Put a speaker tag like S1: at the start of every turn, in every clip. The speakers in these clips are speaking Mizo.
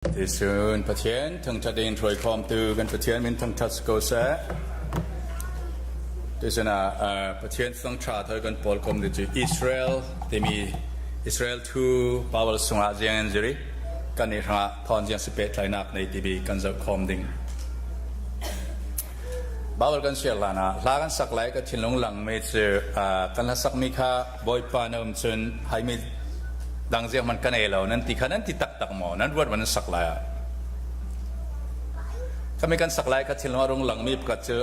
S1: Tisun Pathian thangṭhat in hruaikhawmtu kan Pathian min thangṭhat si ko seh. Tisun ah Pathian thangṭha thoi kan pawl kom ti cu Israel timi Israel thu Bible sungah ziang in ziri kan i hrangah thawn ziang si pehtlainak nei timi kan zoh khawm ding. Bible kan share hlan ah hla kan sak lai ka thinlung lang mi cu kan hla sak mi kha Bawipa na um cun haimi dang ziang hmanh kan ei lo nan ti kha nan ti taktak maw nan ruat man sak lai ah kami kan sak lai ka thinlung a rung lang mi pakhat cu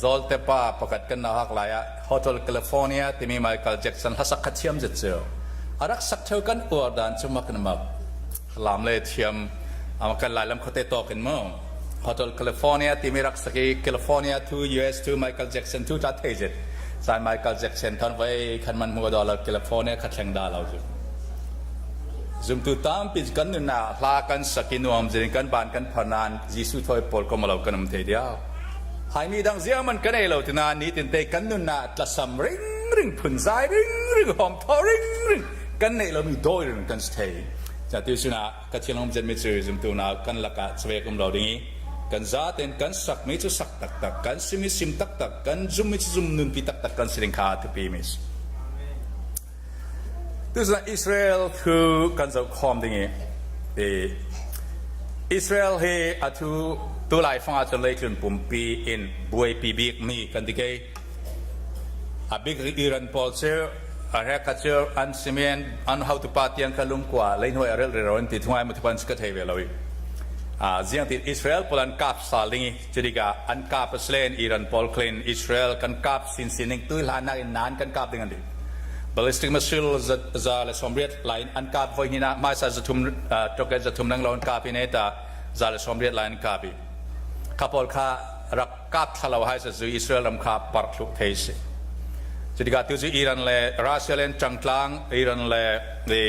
S1: Zolte pa pakhat kan nahak lai ah Hotel California timi Michael Jackson hlasak kha thiam zet cu a rak sak theo kan uar dan cu mak in mak lam le thiam kan lai lam khote tawk in mu Hotel California timi rak sak i California to US to Michael Jackson tu ta thei zet Sai Michael Jackson thon voi khan man hmu do lo California kha thleng da lo zu zumtu tampi kan nunah hla kan sak i nuam zin kan ban kan phanan Jesuh thoi pawl ko malo kan um thei diao haimi dang ziang man kan ei lo tina ni tin te kan nunah tlasam ring ring phun zai ring ring hom tho ring ring kan nei lo mi doi ring kan thei cha tu sinah ka thianghlim zetmi cu zumtu hna kan lakah cawek um lo ding i kan zaten kan sakmi cu sak taktak kan simi sim taktak kan zummi cu zum nunpi taktak kan si ding kha thupi mi si. Tuzan Israel thu kan zoh khawm ding i Israel hi atu tu lai fang ah cun leitlun pumpi in buaipi bik mi kan ti kei A bik Iran pawl cu a cu an simen an hotupa tiang kha lungkua leihnuai a relh rero an ti thungai muthupan ka thei ve lo i ziang tin Israel pawl an kap sal ding i cutikah an kap aslen Iran pawl khlin Israel kan kap sin sining tu hlan nak in nan kan kap ding an ti ballistic missile za le 80 line an kap voi hnih nak hmaisa 300 rocket 300 nang lo an kap i ne ta 180 line an kap i kha pawl kha rak kap thla lo hai sa zu Israel ram kha par thluk thei si. Cutikah tu cu Iran le Russia le ṭangtlang Iran le the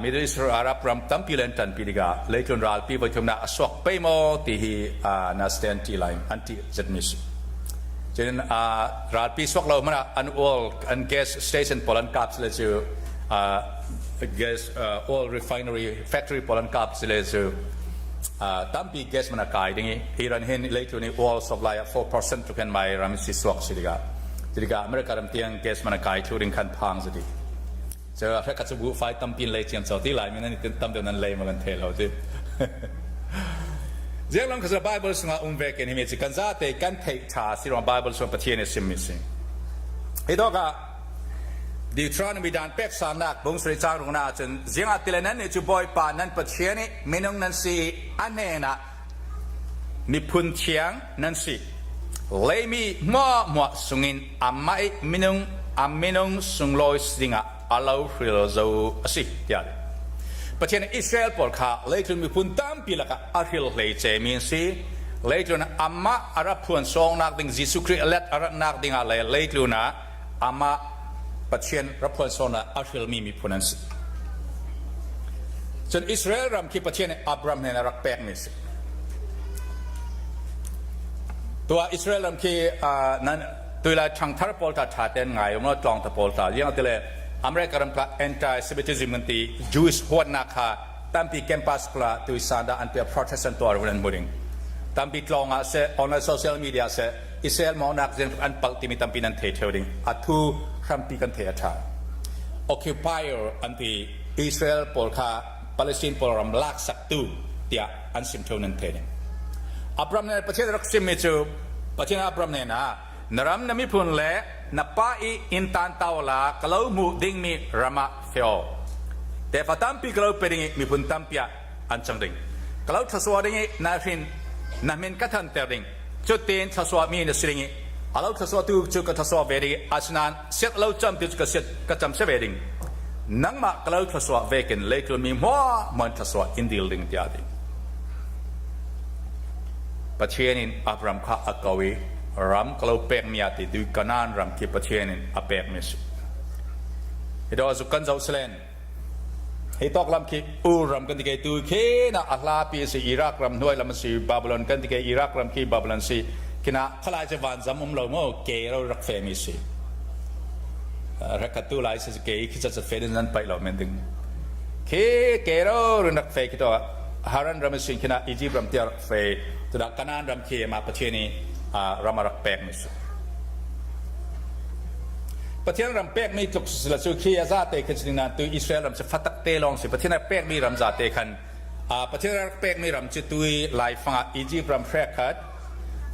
S1: Middle East Arab ram tampi le an ṭanpi tikah leitlun ralpi voithumnak a suak pei maw ti hi na stand ti lai an ti zetmi si. Cun ralpi suak lo hmanh ah an oil an gas station pawl an kap le cu gas oil refinery factory pawl an kap le cu tampi gas man a kai ding i Iran hin leitlun i oil supply ah 4% tluk in mai ram si suak si tikah tikah America ram tiang gas man a kai thlu ding khan phang si cu hrekhat cu bu fai tampi in lei ciam cho ti lai mi nan tam deuh nan lei ma kan thei lo ti Ziang lam kha Bible sungah um ve ken hi mi ci kan zate kan theih tha si ruang Bible sung Pathian i sim mi si hi dok ah Deuteronomy dan pek sanak bung sri chang rung na ahcun ziangah tile nan nih cu Bawipa nan Pathian i minung nan si i a hnenah miphun thiang nan si. Leimi hmuahhmuah sungin amah i minung a minung sunglawi si dingah a lo hril zo a si tiah Pathian nih Israel pawl kha leitlun miphun tampi lakah a hril hlei cemi an si. Leitlun amah a rak phuan sawngnak ding Jesuh Khrih a let a ratnak dingah le leitlun ah amah Pathian rak phuan sawngnak a hrilmi miphun an si. Cun Israel ram khi Pathian nih Abraham hnen a rak pekmi a si. Tuah Israel ram khi nan tuilai ṭhangthar pawl ta ṭha ten ngai um lo tlawng ta pawl ta liang tile America ram kha anti-Semitism kan ti Jewish huatnak kha tampi campus kla tui sanda an pia Protestant tuar hun an muring tampi tlawng ah se online social media se Israel mawnak zen an palh timi tampi nan thei theo ding athu hrampi kan thei a ṭha occupier an ti Israel pawl kha Palestine pawl ram laksak tu tiah an sim theo nan thei ding Abraham nih Pathian rak simmi cu Pathian Abraham hnenah ah na ram na miphun le na pa i inn tan tau la ka lo hmuh dingmi ram ah feo tefa tampi ka lo pe ding i miphun tampi ah an cang ding ka lo thlasua ding i na hrin na min ka thanter ding cutin thlasua mi na si ding i a lo thlasua tu cu ka thlasua ve ding i asinain siat lo cam tu cu ka siat ka cam se ve ding nangmah ka lo thlasua vekin leitlun mi hmuah hmuan thlasua in dil ding tiah a ti Pathian in Abraham kha a ko i ram ka lo pek mi ah ti du Kanaan ram khi Pathian in a pek mi si hi do zu kan zoh selen Hi tawk lam khi Ur ram kan ti ke tu khi na a hla pi si Iraq ram hnuai lam si Babylon kan ti ke Iraq ram khi Babylon si kina khalai che van zam um lo mo ke ro rak fe mi si rak tu lai si ke khi chat fe din nan pai lo men ding khi ke ro rak fe ki to. Haran ram sin khin ah Egypt ram tiah rak fei. Cudah Kanaan ram khi mah Pathian i ram a rak pekmi si. Pathian ram pekmi tluk sila cu khi a zate khin si nain tu Israel ram cu fatak te lawng si. Pathian a pekmi ram zate khan Pathian a rak pekmi ram cu tui laifang ah Egypt ram hrekhat,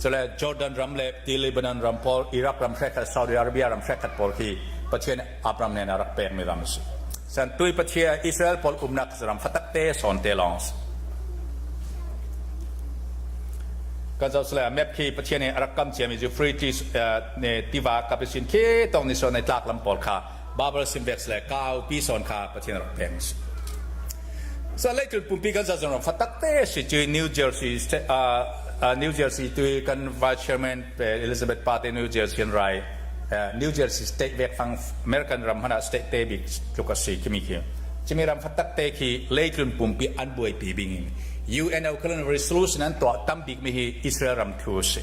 S1: cule Jordan ram le ti Lebanon ram pawl, Iraq ram hrekhat, Saudi Arabia ram hrekhat pawl khi Pathian Abraham nen a rak pekmi ram a si. San tui Pathian Israel pawl umnak ram fatak te sawn te lawng si. Kan zoh sile map khi Pathian nih a rak kam ciami Euphrates ne tiva kap sin khi tong ni sawn nei tlak lam pawl kha Babel sim vek sile kau pi sawn kha Pathian rak pek si. Sa leitlun pumpi kan zoh ram fatak te si cu New Jersey New Jersey tu kan Vice Chairman Elizabeth Pate New Jersey an rai New Jersey state vek fang American ram hmanh ah state te bik tluk a si khimi khi cimi ram fatak te khi leitlun pumpi an buaipi bing in UNO khalun resolution an tuah tam bik mi hi Israel ram thu si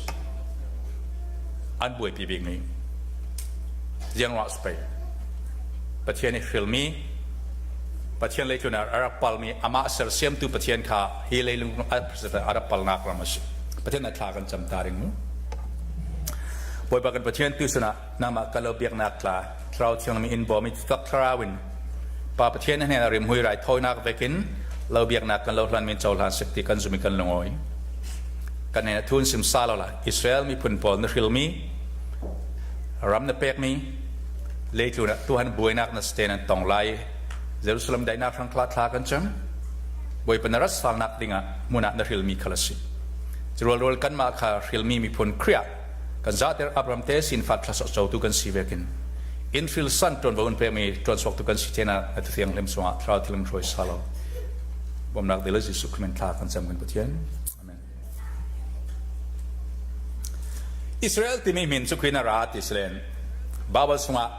S1: an buaipi bik mi ziang ruah spei Pathian i hrilmi Pathian leitlun ah a rak palmi amah sersiamtu Pathian kha hi leilung a rak palnak ram a si Pathian a thla kan cam ta ring mu Bawipa kan Pathian tu sinah nangmah ka lo biaknak tla Thlarau Thianglim in bawm i tak thlarau in Pa Pathian hnen ah rimhui raithawinak vekin lo biaknak kan lo hlan min cohlan sek ti kan zum i kan lungawi kan hnen ah thun sim sa lo la Israel miphun pawl na hrilmi ram na pekmi leitlun ah tuhan buainak na sten an tong lai Jerusalem daihnak hrang thla thla kan cam Bawipa na rat salnak dingah hmun ah na hrilmi khal a si Curualrual kanmah kha hrilmi miphun Khrih ah kan zahter Abraham te sin fat thlasawh cotu kan si vekin in hril san ṭuanvo in pekmi ṭuansuaktu kan si tena na thianghlim chungah thlarau thilim hruai salo bawmnak dil Jesuh Khrih min thla kan cam kan Pathian. Amen. Israel timi min cu khin a ra ti silen Bible chungah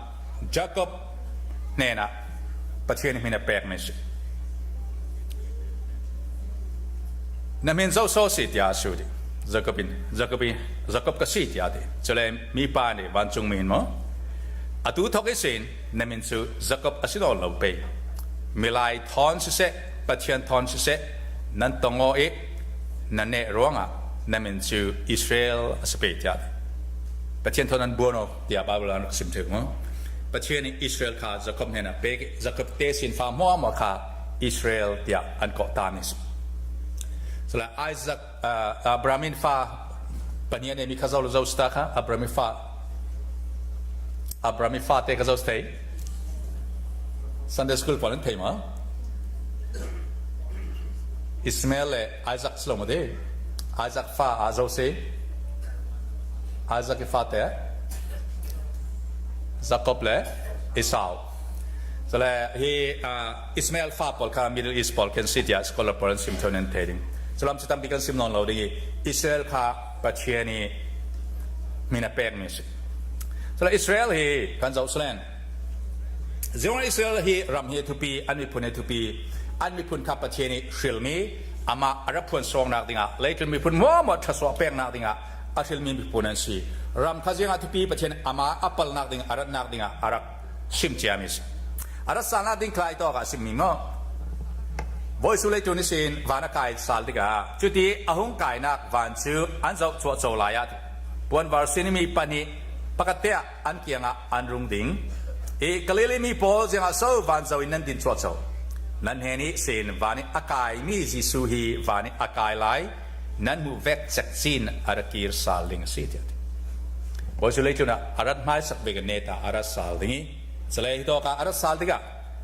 S1: Jacob hnenah Pathian min a pekmi si. Na min zoso si tiah a su di. Jacob in Jacob i Jacob ka si tiah a ti. Cule mipa nih vancungmi in maw atu thok i sin na min cu Jacob a si nawl lo pei. Milai thawn siseh Pathian thawn siseh nan tongaw i na neh ruangah na min cu Israel a si pe tiah a ti. Pathian thawn an buan awk tiah Bible ah an rak sim theu mu. Pathian nih Israel kha Jacob hnenah pek i Jacob te sin fa hmuahhmuah kha Israel tiah an kawh ta mi si. Cula Isaac Abraham in fa pahnih a neimi kha zo le zo sta kha Abraham i fa Abraham i fa te kha zo thei Sunday school pawl an thei ma Ismael le Isaac silo ma de Isaac fa a zo si Isaac i fate Jacob le Esau. Cule hi Ismael fa pawl kha Middle East pawl kan si tiah scholar pawl an sim thon an thei ding. Culam cu tampi kan sim nawn lo ding i Israel kha Pathian i min a pekmi a si. Cule Israel hi kan zoh salen Zion Israel hi ram hi thupi an miphun hi thupi an miphun kha Pathian i hrilmi amah a rak phuan sawngnak dingah leitlun miphun muamuah ṭhasawh peknak dingah a hrilmi miphun an si. Ram kha zingah thupi Pathian amah a palnak ding a ratnak dingah a rak sim ciami si. A rat salnak ding tlai tawk ah simmi maw? Bawi su leitu ni sin van a kai sal tikah cuti a hung kainak van cu an zoh chuah co lai ah puanvar sinimi pahnih pakhat te ah an kiangah an rung ding i Galilee mi pawl zingah so van zo in nan din chuah co nan he nih sin van i a kaimi Jesuh hi van i a kai lai nan hmuh vek cekcin a ra kir sal ding a si tiah Bawi cu leitlun ah a rat hmaisak bik in neta a rat sal ding i calei hi tawk ah a rat sal tikah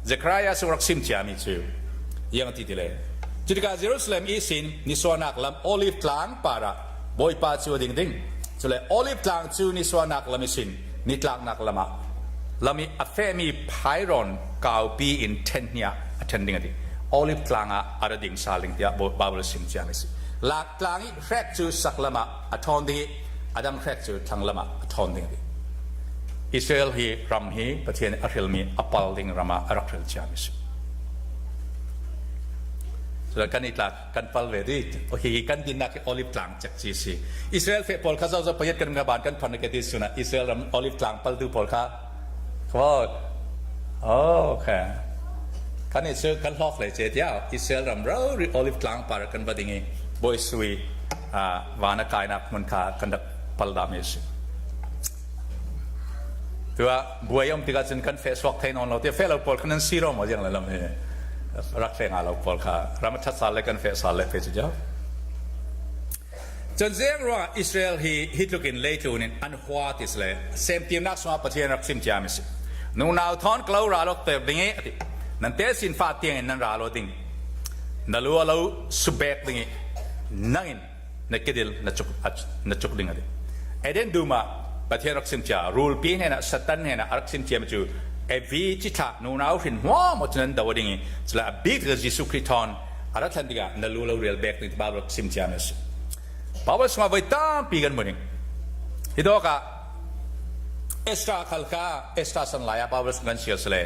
S1: Zechariah sung rak sim ciami cu iang ti ti le cutikah Jerusalem i sin nisuanak lam Olive tlang par ah Bawipa cu a ding ding cule Olive tlang cu nisuanak lam i sin nitlaknak lam ah lam i a fehmi phairawn kaupi in ṭhen hnih ah a ṭhen ding a ti. Olive tlang ah a ra ding sal ding tiah Bible sim ciami a si. Lak tlang i hrek cu sak lam ah a ṭhawn ding i a dang hrek cu thlang lam ah a ṭhawn ding a ti. Israel hi ram hi Pathian a hrilmi a pal ding ram ah a rak hril ciami a si. Kan i tlak kan pal ve di hi kan dinnak hi olive tlang cek ci si Israel fe pawl kha zo zo payat kan nga ban kan phon ke ti suna Israel ram olive tlang pal tu pawl kha oh okay. Kan nih cu kan hlawk hlei ce tiah Israel ram rori Olive tlang par kan va ding i Bawi Sui van a kainak hmun kha kan rak pal dami a si. Tuah buai um tikah cun kan feh suak thei nawn lo ti feh lo pawl khan an si ro maw jiang le lam hi rak feh nga lo pawl kha ram a that sal le kan feh sal le fe cu jo. Cun zeng ruangah Israel hi hi tluk in leitlun in an hua ti si le semtimnak sungah Pathian rak chim ciami si. Nunau thawn klo ra lo ter ding i ati. Nan te sin fa tiang in nan ra lo ding. Na lu a lo subek ding i nangin na kedil na cuk na cuk ding ati. Eden dum ah Pathian rak chim cia rulpi hnenah Satan hnenah a rak chim ciami cu Evi cithlah nunau hrin hmuam cu nan do ding i cula a bik Jesuh Khrih thawn a rat hlan tikah na lu lo rial bek ding Bible rak chim ciami a si. Bible chungah voi tampi kan hmu ding. Hi dawk ah Ezra khal kha Ezra san lai ah Bible chung kan sial sile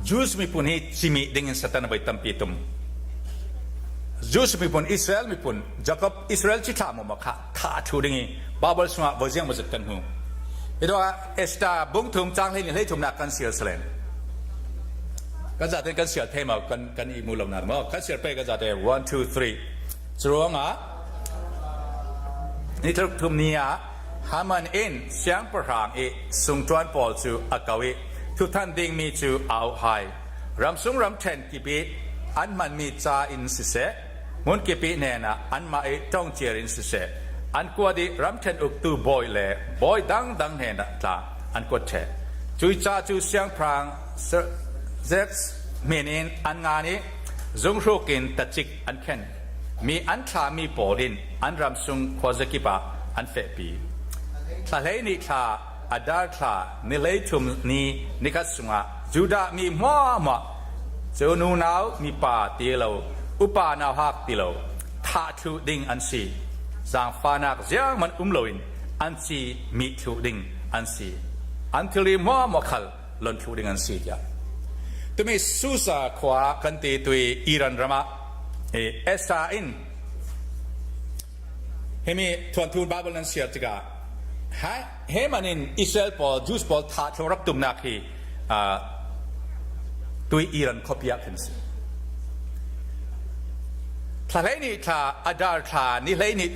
S1: Jews miphun hi cimi ding in Satan voi tampi tum. Jews miphun Israel miphun Jacob Israel cithlah mu kha tha thu ding i Bible chungah voi ziang mazut kan hmu. Hi dawk ah Ezra bungthum cang hlei ni hlei thumnak kan sial sile kan zaten kan sial thei ma kan kan i mu lo nak maw kan sial pe kan zate 1 2 3 Curuangah ni thum ni ah Haman in siangpahrang i sungṭuan pawl cu a ko i thuthanh dingmi cu a auh hai. Ramsung ramṭhen kip i an hmanmi ca in siseh, hmunkip i hnenah anmah i ṭongciar in siseh, an kuat i ramṭhen uktu bawi le bawi dangdang hnenah tla an kuat ṭheh. Cui ca cu siangpahrang Xerxes min in an ngan i zunghruk in tacik an khen. Mi an thlahmi pawl in an ram sung khuazakip ah an fehpi. Thla 12 thla, Adar thla, ni 13 ni nikhat sungah Judah mi hmuahhmuah cu nunau mipa ti lo, upa nauhak ti lo, thah thlu ding an si. Zaangfahnak zeihmanh um loin an ci mi thlu ding an si. An thilri hmuahhmuah khal lon thlu ding an si tiah. Tumi Susa khua kan ti tui Iran ram ah Esa in himi thuanthu Bible nan share tikah he man in Israel pawl Jews pawl tha thlo rak tumnak hi tui Iran khuapi ah khin si. Thla hlei ni thla Adar thla ni hlei ni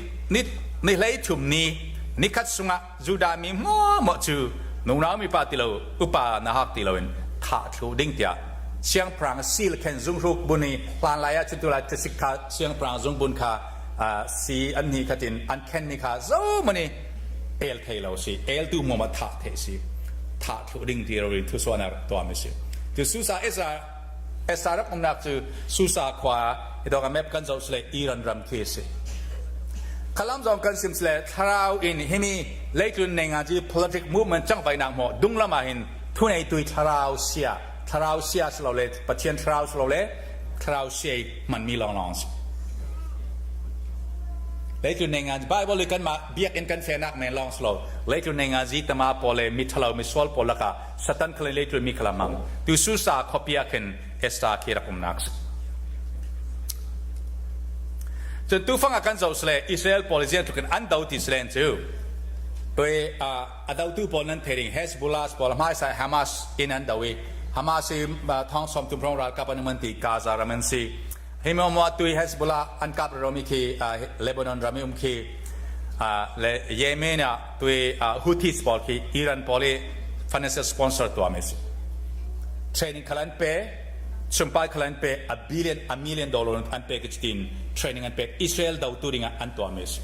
S1: ni hlei thum ni nikhat sungah Judah mi hmuahhmuah cu nunau mipa ti lo upa na hak ti loin thah thlu ding tiah siangpahrang sil khen zunghruk bun i hlan lai ah cun tulai tisik kha siangpahrang zungbun kha si an ni khatin an khen ni kha zo mani el thei lo si el tu mu ma thah the si thah thlu ding ti ro in thu suan tuah mi si tu Susa Ezra Ezra rak umnak cu Susa khua idok a map kan zoh sile Iran ram khi si Khalam zong kan sim sile thlarau in himi leitlun nei nga ji politic movement chang vai nak mo dung lama hin thunei tui thlarau sia thlarau sia slo le Pathian thlarau slo le thlarau sia man mi long long si leitlun nei nga Bible le kan ma biak in kan fenak men long slo leitlun nei nga ji tama pole mi thalo mi sual pol laka Satan khale leitlun mi khala mang tu Susa khopia khin Esther khi rak umnak si. Cun tufang ah kan zoh sile Israel pawl ziang tluk in an do ti silen cu toi a dotu pawl nan thei Hezbollah pawl hmaisai Hamas in an do i Hamas i thong som tum rong ralkap an um an ti Gaza ram an si hi mo mo tui Hezbollah an kap romi khi Lebanon ram i um khi le Yemen ah tui Houthis pawl khi Iran pawl i financial sponsor tuami si training khal an pe Sumpai khal an pe a billion a million dollar an pek i cutin training an pek Israel dotu dingah an tuahmi a si.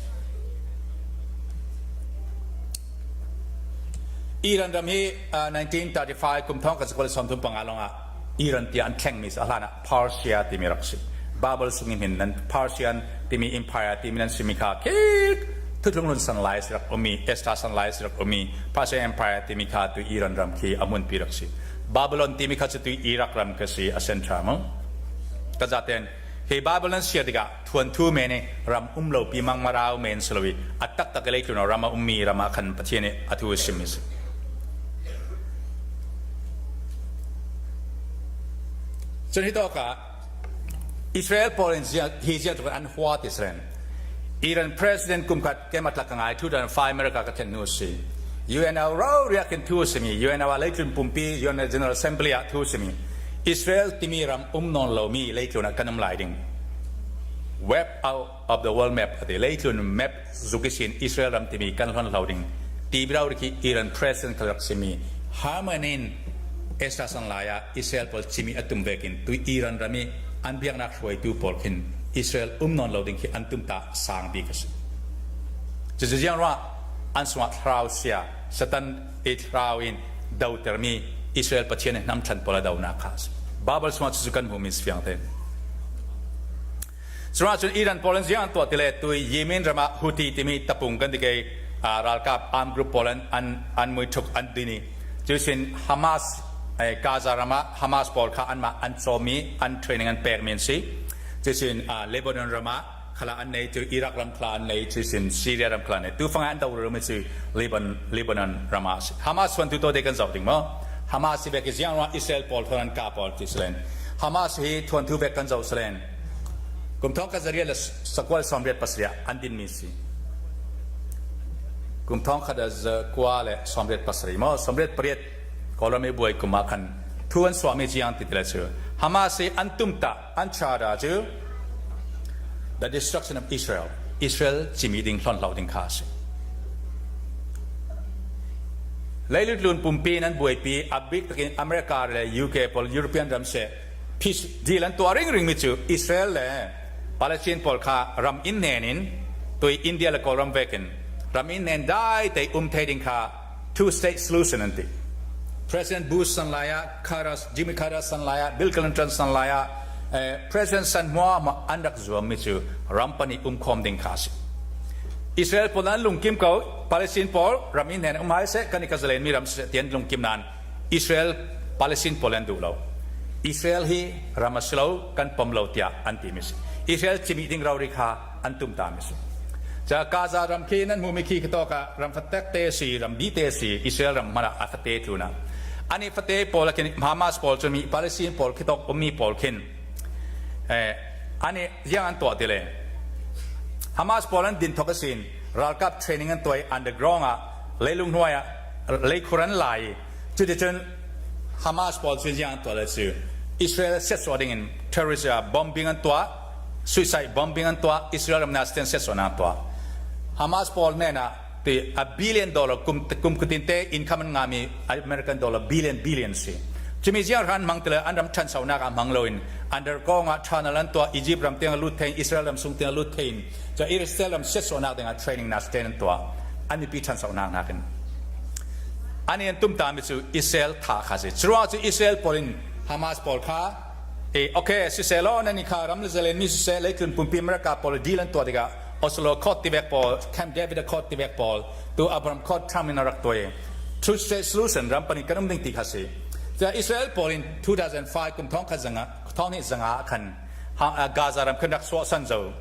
S1: Iran ram hi 1935 kum thong ka zakul sawm thum panga longah Iran tiah an thlengmi a hlan ah Persia timi rak si. Babel sungin hin nan Persian timi empire timi nan simi kha khik thutlung lun san lai rak umi Esther san lai rak umi Persian empire timi kha tu Iran ram khi a hmunpi rak si. Babylon timi kha cu tu Iraq ram ka si a center mu. Ka zaten hi Babylon sia tikah thuanthu men i ram um lo pi mang marau men salowi a taktak lei tlun ram a ummi ram ah khan Pathian nih a thu sim mi si. Cun hi to ka Israel pawl in hi zia tuk an hua ti sren. Iran president kum khat kemat la ka ngai 2005 America ka thlen nu si. UNO ro riak in thu simi UNO ah leitlun pumpi UN General Assembly ah thu simi. Israel timi ram um nawn lomi leitlun ah kan um lai ding. Web out of the world map ati leitlun map zukisin Israel ram timi kan hlon hlo ding ti birau khi Iran president kha rak simi Harman in Esa sang lai ah Israel pawl cimi atum vekin tu Iran ram i an biaknak hruaitu pawl khin Israel um nawn lo ding khi an tum ta sang bik a si. Cucu ziang ruah an sungah thlarau sia Satan i thlarau in dotermi Israel Pathian i hnamṭhan pawl a donak kha a si. Bible chungah cucu kan hmuhmi si fiang tein. Curuangah cun Iran pawl an ziang an tuah ti le tui Yemen ram ah Houthi timi tapung kan ti kei ralkap armed group pawl an an an muiṭhuk an din i cusin Hamas Gaza ram ah Hamas pawl kha anmah an cawm i an training an pekmi an si. Cusin Lebanon ram ah khala an nei cu Iraq ram khala an nei cu sin Syria ram khala an nei tufang an do rum cu Lebanon Lebanon ram ah Hamas chuan tu to te kan zoh ding mo Hamas hi vek ziang ruang Israel pawl thon an ka pawl ti selen Hamas hi thuan thu vek kan zoh selen kum thong ka zaria le sakwal somriat pasria an din mi si kum thong khat kwa le somriat pasari mo somriat pariat kawlram i buai kum ah khan thu an suahmi chiang ti le cu Hamas hi an tum ta an charter cu the destruction of Israel Israel cimi ding hlonhlo ding kha a si leilutlun pumpi in an buaipi a bik takin America le UK pawl European ram se peace deal an tuah ring ring mi cu Israel le Palestine pawl kha ram in nen in tui India le Kawlram vekin ram in nen dai te um thei ding kha two state solution an ti President Bush san lai ah Carter Jimmy Carter san lai ah Bill Clinton san lai ah President san hmua ma an rak zuam mi cu ram pahnih um khawm ding kha si Israel pawl an lungkim ko Palestine pawl ram in hen um hai se kan i ka zalen mi ram se tian lungkim nan Israel Palestine pawl an duh lo Israel hi ram a si lo kan pom lo tiah an ti mi si Israel cimi ding rori kha an tum ta mi si ca Gaza ram khi nan hmu mi khi to ka ram fatek te si ram bi te si Israel ram mana a fate tluna ani fate pawl khin Hamas pawl chu mi Palestine pawl khi tok ummi pawl khin eh ani ziang an tuah ti le Hamas pawl an din thok asin ralkap training an tuai underground ah leilung hnuai ah leikhur an lai cuticun Hamas pawl cu ziang an tuah le cu Israel set ding in terrorist bombing an tuah suicide bombing an tuah Israel ram na sten set an tuah Hamas pawl hnen ah ti a billion dollar kum kum kutin te income an ngami American dollar billion billion si chumi ziang ran mang tele an ram than saunak a mang loin under kong ah channel an tuah Egypt ram tiang lut thein Israel ram sung tiang lut thein cha Israel ram set sonak ding ah training na sten an tuah an mipi than saunak nakin ani an tum ta mi chu Israel tha kha si chuwa chu Israel pawl in Hamas pawl kha E okay siseh law nan i kha ram le zalen mi siseh leitlun pumpi America pawl deal an tuah tikah Oslo Accord tivek pawl Camp David Accord tivek pawl tu Abraham Accord Trump in a rak tuai two state solution ram pahnih kan um ding ti kha si Tiah Israel pawl in 2005 kum thong khat zanga thong hnih zanga khan Gaza ram khan rak suah san zo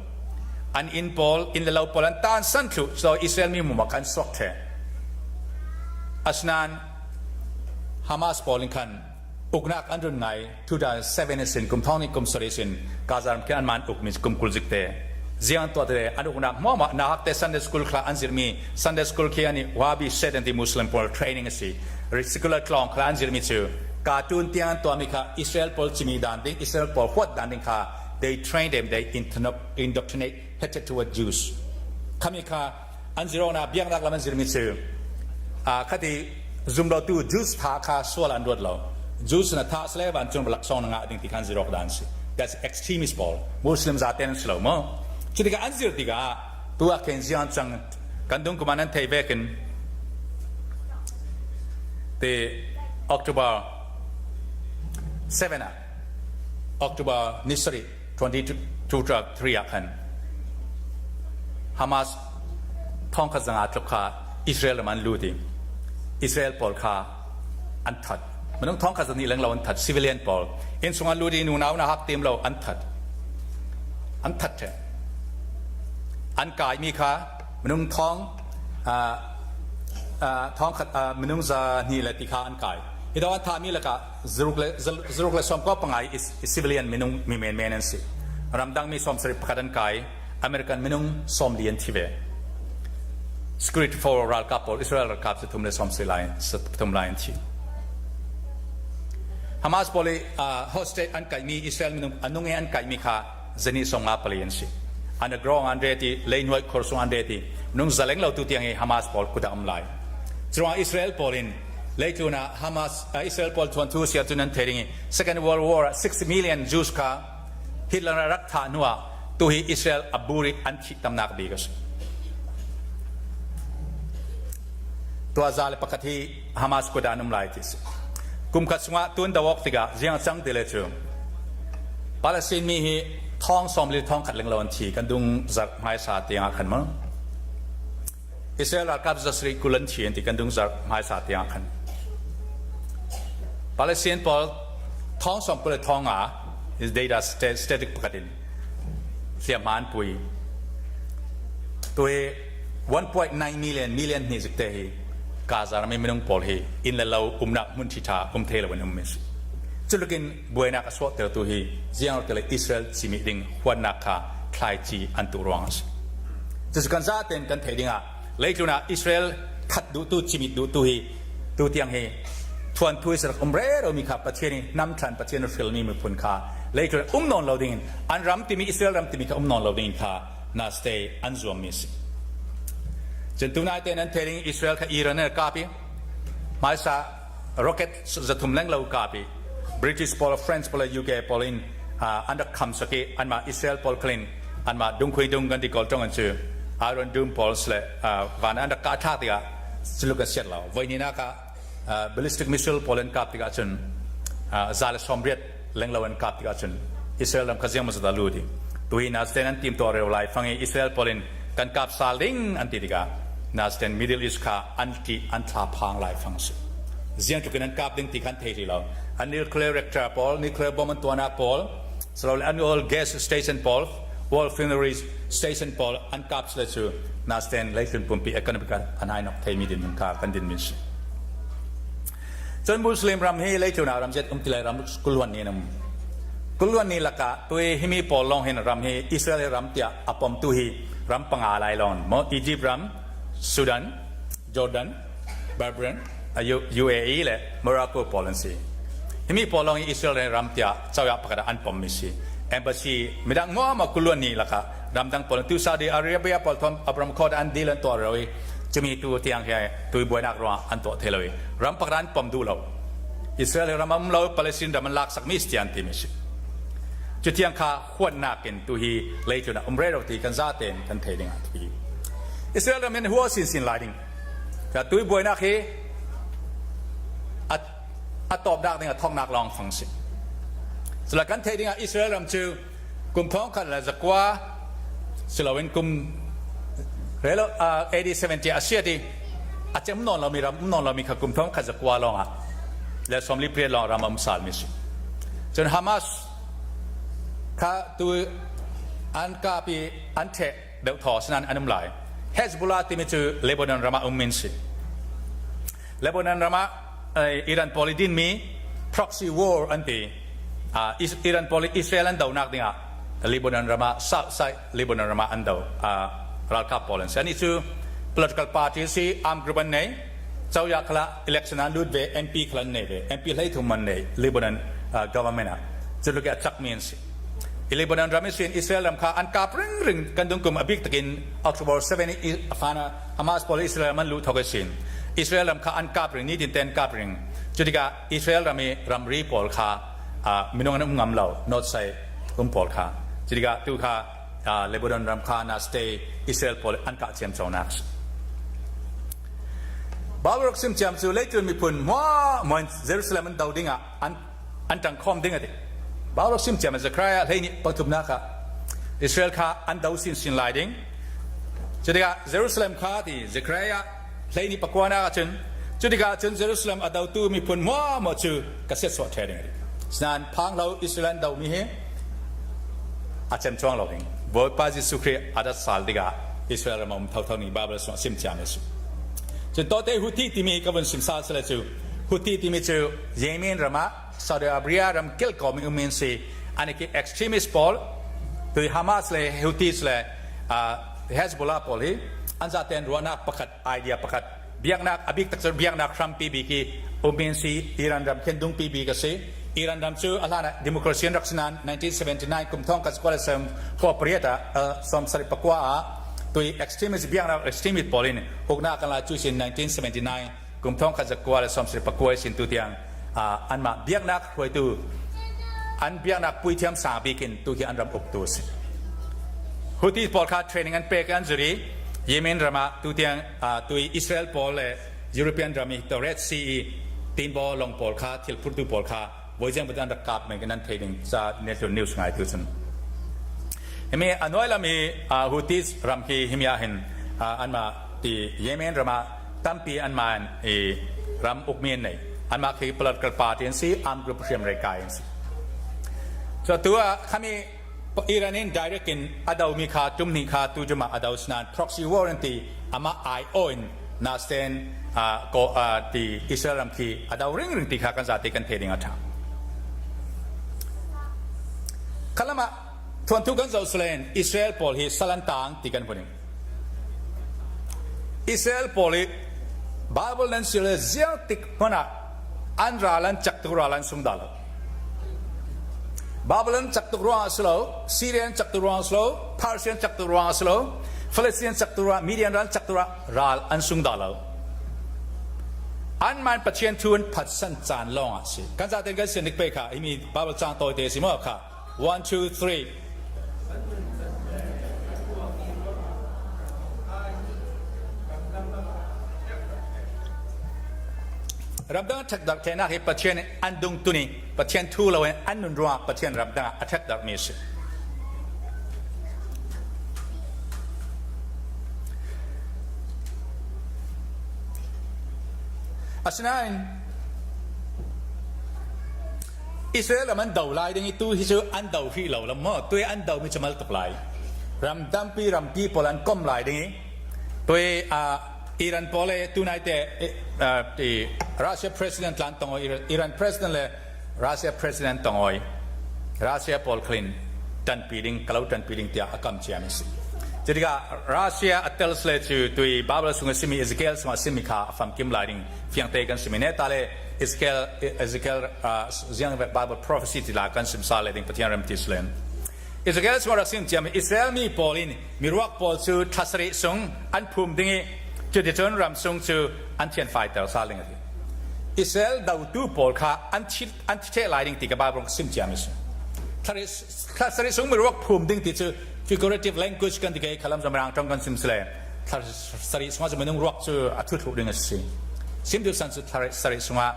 S1: an inn pawl inn le lo pawl an tan san thlu so Israel mi muma khan suak the asnan Hamas pawl in khan uknak an run ngai 2007 in sin kum thong ni kum sarih sin Gaza ram khin an man uk mi kum kul zik te ziang tuah te an uknak mo ma na hak te Sunday school khla an zir mi Sunday school khi ani Wabi set and the Muslim pawl training asi secular tlong khla an zir mi chu cartoon tiang tuah mi kha Israel pawl chimi dan ding Israel pawl huat dan ding kha they train them they indoctrinate hatred toward Jews khami kha an zir na biaknak lam an zir mi cu khati zumlotu Jews tha kha sual an ruat lo Jews na tha sle van chung laksong na ngah ding ti khan zirok dan si that's extremist pawl Muslim zaten an si lo mo cutikah an zir tikah tu ah khen zian chang kan dung kuman an thei vekin te October 7 ah October ni sarih 2023 ah khan Hamas thong khat zanga tluk kha Israel ram an lut i Israel pawl kha an that minung thong khat zani leng lo an that civilian pawl inn chung an lut i nunau na hak tim lo an that an that the an kai mi kha minung thong thong khat minung za hnih le ti kha an kai hi do an thah mi lakah Zaruk le 95 civilian minung mi menmen an si. Ramdang mi 71 an kai. American minung 40 an thi ve. Security force ralkap pawl Israel ralkap sathum le sawm lai sathum lai an thi. Hamas pawl i hostage an kaihmi Israel minung a nung i an kaihmi kha zani 54 an si. Underground an ret i leihnuai khuarsung an ret i minung zaleng lo tu tiang i Hamas pawl kut ah um lai. Curuangah Israel pawl in leitlun ah Hamas Israel pawl thuanthu siar cun an thei ding i Second World War ah 6 million Jews kha Hitler a rak thah hnu ah tuhi Israel a bur i an thih tamnak bik a si. Tuah 101 hi Hamas kut ah an um lai ti a si. Kum khat chungah tun do awk tikah ziang a cang ti le cu Palestine mi hi thong sawm li thong khat lenglo an thi kan dung zarh hmaisa tiang ah khan mu. Israel ralkap zasarih 20 an thi an ti kan dung zarh hmaisa tiang ah khan. Palestine pawl thong sawm kul le thong nga is data static pakhat in hliamhma an pui. Tuhi 1.9 million million hnih zik te hi Gaza ram i minung pawl hi inn le lo umnak hmun ṭhiṭha um thei lo in um si. Culukin buainak a chuahtertu hi ziang le Israel cimih ding huatnak kha thlaici an tuh ruang a si. Cucu kan zaten kan theih dingah leitlun ah Israel that duhtu cimit duhtu hi tu tiang hi thuan thu rak um rero mi kha Pathian i namthlan Pathian a hrilmi miphun kha leitlun um nawn lo ding in an ram timi Israel ram timi kha um nawn lo ding in kha na stay an zuammi a si. Cun tunai te nan thering Israel kha Iran in kap i hmaisa rocket 300 leng lo kap i British pawl, French pawl, UK pawl in an rak kham sak i anmah Israel pawl khalin anmah dungkhui dung kan ti kawl tong an cu Iron Dome pawl le van an rak kah thlak tikah culuk a siat lo. Voi ni nak ah ballistic missile pawl an kap tikah cun 180 lenglo an kap tikah cun Israel ram kha ziang maw dah lut i tuhi nasten an tim tuah reu lai fang i Israel pawl in kan kap sal ding an ti tikah nasten Middle East kha an ṭih an thla phang lai fang si ziang tluk in an kap ding ti khan thei rih lo. An nuclear reactor pawl, nuclear bomb an tuahnak pawl silole an oil gas station pawl, oil refinery station pawl an kap sile cu nasten leitlun pumpi economic an ai nok theimi din kha kan din min si. Cun Muslim ram hi leitlun ah ram zet um ti lai ram kuluan ni an um. Kuluan ni lakah tui himi pawl lawng hin ram hi Israel ram tiah a pomtu hi ram panga lai lawng mo Egypt ram, Sudan, Jordan, Bahrain, UAE le Morocco pawl an si. Himi pawl lawng hi Israel ram tiah coyah pakhat ah an pommi si. Embassy midang ngo ma kuluan ni lakah ramdang pawl tu Saudi Arabia pawl thom Abraham Accord an deal an tuah ro i cumi tu tiang hi tui buainak ruangah an tuah thei lo i ram pakhat an pom duh lo. Israel ram um lo, Palestine ram an lak sakmi si tiang timi si. Cu tiang kha huatnak in tu hi leitlun ah um re ro ti kan za tein kan thei ding ah thi. Israel ram in hua sin sin lai ding. Ka tui buainak hi a tawpnak ding a thoknak lawng fang si. Cula kan thei ding ah Israel ram cu kum 1900 siloin kum relo AD 70 a siat i a cem nawn lomi ram um nawn lomi kha kum 1900 lawng ah le 48 lawng ram um salmi si. Cun Hamas kha tu an kap i an ṭheh deuh thaw sinan an um lai. Hezbollah timi cu Lebanon ram ah um min si. Lebanon ram ah Iran pawl i dinmi proxy war an ti. Iran pawl i Israel an donak dingah Lebanon ram ah south side Lebanon ram ah an do ralkap pawl an si. Anih cu political party si, armed group an nei. Coyah khala election ah lut ve, MP khala an nei ve. MP 33 an nei Lebanon government ah. Cu luk a cakmi an si. Lebanon ram in Israel ram kha an kap ring ring kan dung kum a bik takin October 7 i afana Hamas pawl Israel ram an luh thok sin Israel ram kha an kap ring ni tin ten kap ring. Cu tikah Israel ram i ramri pawl kha minung an um ngam lo, north side um pawl kha. Cu tikah tu kha Lebanon ram kha na stay Israel pawl an kah ciam chonak. Bible rak sim ciam cu leitlun miphun hmuah muan Jerusalem an do ding ah an an ṭang khawm ding a ti. Bible sim ciam Zechariah 12 ah Israel kha an do sinsin lai ding. Cutikah Jerusalem kha ti Zechariah 12 ah cun cutikah cun Jerusalem a dotu miphun muamuah cu ka siatsuah ṭhe ding a ti. Sinain phang lo Israel an domi hi a cem chuang lo ding. Bawipa Jesuh Khrih a rat sal tikah Israel ram a um thotho ning Bible sungah sim ciam a si. Cun tawte Houthi timi ka vun sim sal sale cu Houthi timi cu Yemen ram ah Saudi Arabia ram kilkawm um in si. An i extremist pawl tui Hamas le Houthis le Hezbollah pawl hi an zaten ruahnak pakhat, idea pakhat, biaknak a bik tak cu biaknak hrampi bik hi um in si. Iran ram khen dungpi bik a si. Iran ram cu a hlan ah democracy an rak si nain 1979 kum thong khat kua le sawm khua pariat ah 79 ah tui extremist biaknak extremist pawl in uknak kan la cu sin 1979 kum thong khat zakua le 79 sin tu tiang anmah biaknak hruaitu an biaknak puithiam sang bik in tu hi an ram uktu a si. Houthis pawl kha training an pek an zuri Yemen ram ah tu tiang tui Israel pawl le European ram i the Red Sea i tinbaw long pawl kha thil phurtu pawl kha voiziang an rak kap men nan thei ding ca national news ngai tu cun himi anuai lam i Houthis ram hi himi ah hin anmah ti Yemen ram ah tampi anmah i ram ukmi an nei anmah khi political party an si armed group hriam rei kai an si so tu ah khami Iran in direct in a domi kha tumhnih kha tu juma a do sinan proxy war an ti ama ai o in nasten ko ti Israel ram khi a do ring ring ti kha kan zate kan the ding a tha khalama thuan thu kan zo slen Israel pawl hi salan tang ti kan huning Israel pawl hi Bible nan sile ziang tik hmana an ral an chak tu ral an sung da lo Babylon cak tuk ruangah si lo, Syrian cak tuk ruangah si lo, Persian cak tuk ruangah si lo, Philistine cak tuk ruangah, Midian ral cak tuk ruangah ral an sung dah lo. An man Pathian thu an phatsan caan lawng ah si. Kan zaten kan sian dik pe kha imi Bible cang tawi te si maw kha 1 2 3 Ramdang ṭhekdarh thenak hi Pathian nih an dungtun i Pathian thu loin an nun ruangah Pathian ramdang ah a ṭhekdarhmi a si. Asinain Israel ram an do lai ding i tu hi cu an do hrih lo lam maw tui an do mi cu mal tuk lai ram tampi rampi pawl an kom lai ding i tui Iran pawl le tunai te Russia president tlan tong Iran president le Russia president tongoi Russia pawl khlin tanpi ding kalo tanpi ding tiah a kam cia mi si cutikah Russia a tel sle cu tui Bible sung a simi Ezekiel sung a simi kha a famkim lai ding fiangte kan simi ne ta le Ezekiel Ezekiel ziang vek Bible prophecy ti la kan sim sa le ding Pathian rem ti slen Ezekiel sung rak sim ciami Israel mi pawl in miruak pawl cu thla sarih sung an phum ding i cuticun ram sung cu an thianfaiter sal ding a ti. Israel dotu pawl kha an thi an thi lai ding ti ka Bible sim ciami si. Thla sarih sung miruak phum ding ti cu figurative language kan ti ke khalam zamarang tong kan sim sile thla sarih sungah cu minung ruak cu a thu thlu ding a si. Sim tu san cu thla sarih sungah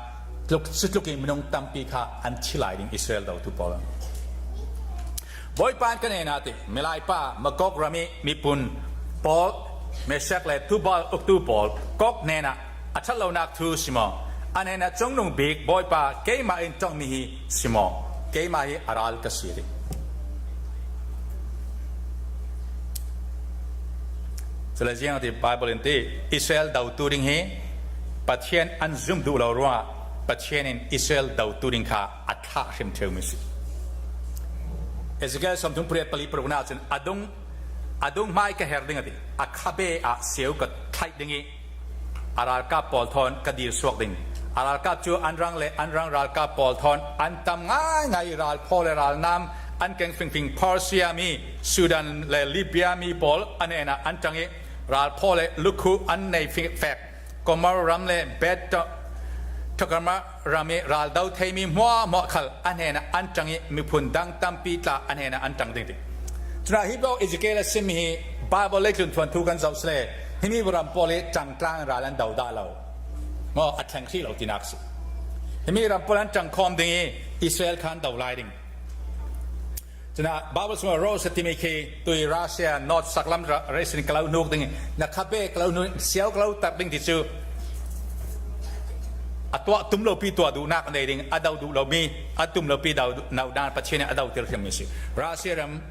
S1: tluk cu tluk in minung tampi kha an thi lai ding Israel dotu pawl. Bawipa kan en ah ti milai pa Magog ram i mipun pawl Meshach le Tubal uktu pawl Gog hnen ah a ṭhat lonak thu si maw a hnen ah cungnung bik Bawipa keimah in tongmi hi si maw keimah hi a ral ka si rih. Cule ziang ti Bible in ti Israel dotu ding hi Pathian an zum duh lo ruangah Pathian in Israel dotu ding kha a thlah hrim ṭheumi si. Ezekiel 34 pali paruk na cun adung adung hmai ka her ding a ti a khabe ah seu ka thlaih ding i a ralkap pawl thawn ka dir suak ding a ralkap cu an rang le an rang ralkap pawl thawn an tam ngaingai ral phaw le ralnam an keng fingfing Persia mi Sudan le Libya mi pawl an en ah an ṭang i ral phaw le lukhu an nei fek Komar ram le Beth Togarmah ram i raldo theimi hmuahhmuah khal a hnenah an ṭang i miphun dang tampi tla a hnenah an ṭang ding ti. Cuna hi bo Ezekiel a sim hi Bible lei tlun thuan thu kan zoh sile himi ram pawl hi ṭangtlang ral an do dah lo maw a thleng hrih lo tinak si. Himi ram pawl an ṭang khawm ding i Israel kha an do lai ding. Cuna Bible chungah rose timi khi tui Russia North saklam racing kalo hnuk ding na khabe kalo hnu siau kalo tar ding ti cu a tuah tum lo pi tuah duhnak nei ding a do duh lo mi a tum lo pi do no dan Pathian a do tir hrim mi si Russia ram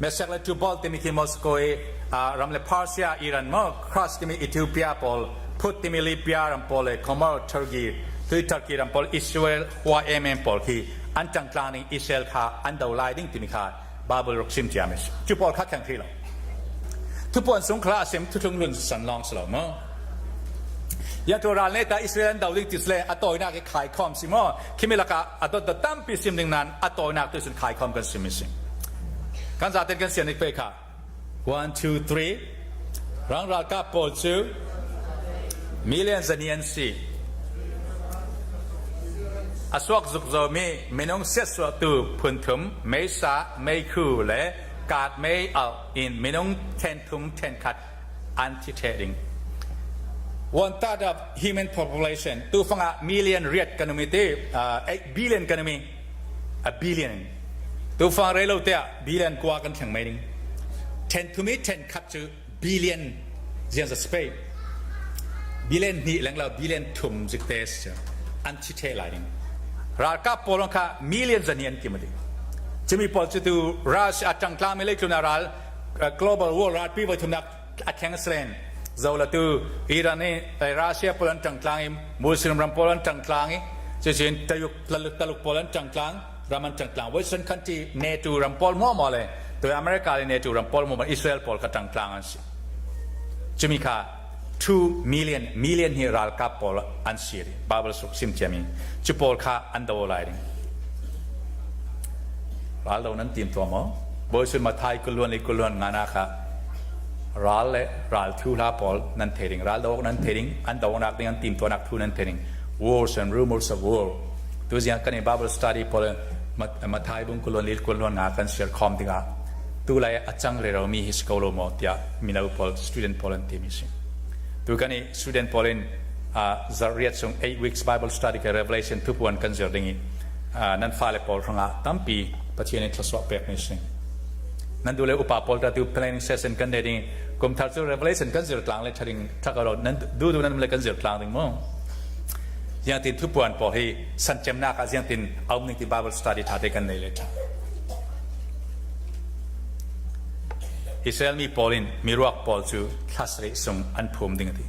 S1: Mesek le Tubal timi khi Moscow i ram le Persia Iran mo Cross timi Ethiopia pawl Phut timi Libya ram pawl le Komor Turkey tui Turkey ram pawl Israel Hua Yemen pawl khi an ṭangtlang ning Israel kha an do lai ding timi kha Bible rak chim ciami si. Cu pawl kha thleng hrih lo. Thupuan sung kha a sim thuthlung lun san lawng si lo maw? Yan tu ral nei ta Israel an do ding ti sle a tawinak i khaikhawm si maw khimi lakah a dotdot tampi sim ding nan a tawinak tu sin khaikhawm kan sim si. Kan zaten kan sian ik pe kha. 1 2 3 Rang ralkap pawl cu million zani an si. A suak zukzomi minung siatsuahtu phunthum meisa, meikhu le kaat mei alh in minung ṭhenthum ṭhenkhat an thi ṭheh ding. One third of human population tufang ah million riat kan um i ti 8 billion kan um i a billion in tufang rei lo te ah billion kua kan thleng mei ding. Ṭhenthum i ṭhenkhat cu billion ziang za space billion hnih lenglo billion thum zik te si an thi ṭheh lai ding. Ralkap pawl kha million zani an kim ati. Cumi pawl cu tu Russia a ṭangtlangmi leitlun ah ral global war ralpi voi thumnak a thleng selen zolatu Iran i Russia pawl an ṭangtlang i Muslim ram pawl an ṭangtlang i cucun Taluk Taluk pawl an ṭangtlang ram an ṭangtlang Western country NATO ram pawl maw maw le tu America le NATO ram pawl maw Israel pawl kha ṭangtlang an si cumi kha 2 million million hi ralkap pawl an si Bible suk sim ciami cu pawl kha an do lai ding ral do nan tim tuah maw Bawi Mathai kuluan le kuluan ngana kha ral le ral thu hla pawl nan thei ding ral do nan thei ding an do nak ding an tim tuah nak thu nan thei ding wars and rumors of war tu ziang kan i Bible study pawl Mathai bung kuluan le kuluan nga kan share khom tikah tu lai a cang re ro mi hi si ko lo maw tiah mino pawl student pawl an ti mi si tu kan i student pawl in zarhriat chung 8 weeks Bible study ke Revelation thupuan kan zir ding i nan fale pawl hrangah tampi Pathian in thluachuah pek mi si nan du le upa pawl ta tu planning session kan nei ding kum thar cu Revelation kan zir tlang le tharing thakaro nan du du nan le kan zir tlang ding mu ziang tin thupuan pawl hi san cemnak ah ziang tin aum ning ti Bible study tha te kan nei le tha Israel mi pawl in miruak pawl cu thla sarih sung an phum ding a ti.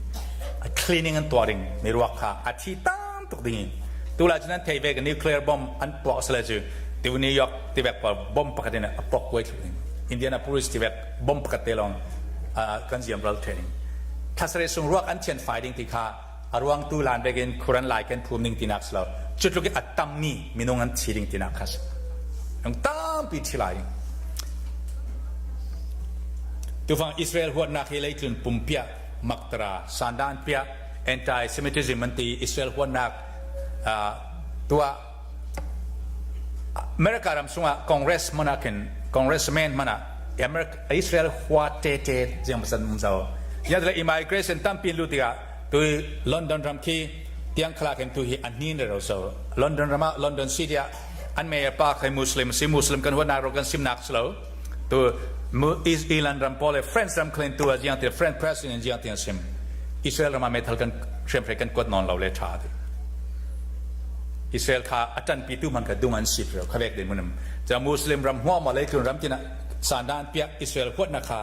S1: A cleaning an tuah ding miruak kha a thi tam tuk ding in. Tu lai cu nan thei ve ka nuclear bomb an puak sale cu tu New York tivek pa bomb pakhat in a pok kuai thluk ding. Indianapolis tivek bomb pakhat te lawng kan ziam ral training. Thla sarih sung ruak an thian fai ding ti kha a ruang tu lan bek in khuran lai kan phum ding tinak si lo. Cu tluk in a tammi minung an thi ding tinak kha si. Nung tampi thi lai. Tufang Israel huatnak hi leitlun pumpiah maktara sandan piah anti-Semitism an ti Israel huatnak tuah America ram sungah Congress mana khin Congressman mana America Israel hua te te jiang san um zo ya immigration tampi lu tikah tu London ram khi tiang khala khin tu hi a hnin re ro so London ram ah London city ah an mayor pa khai Muslim si Muslim kan huatnak ro kan simnak slo tu Iran ram pawl le French ram khlin tu a jiang ti French president jiang ti sim Israel ram ah metal kan hriamhrei kan kuat non lo le tha ti Israel kha a ṭanpi tu man kha dung an sip ro kha vek de munum ja Muslim ram hmuam ma leitlun ram tina sandan pia Israel huatna kha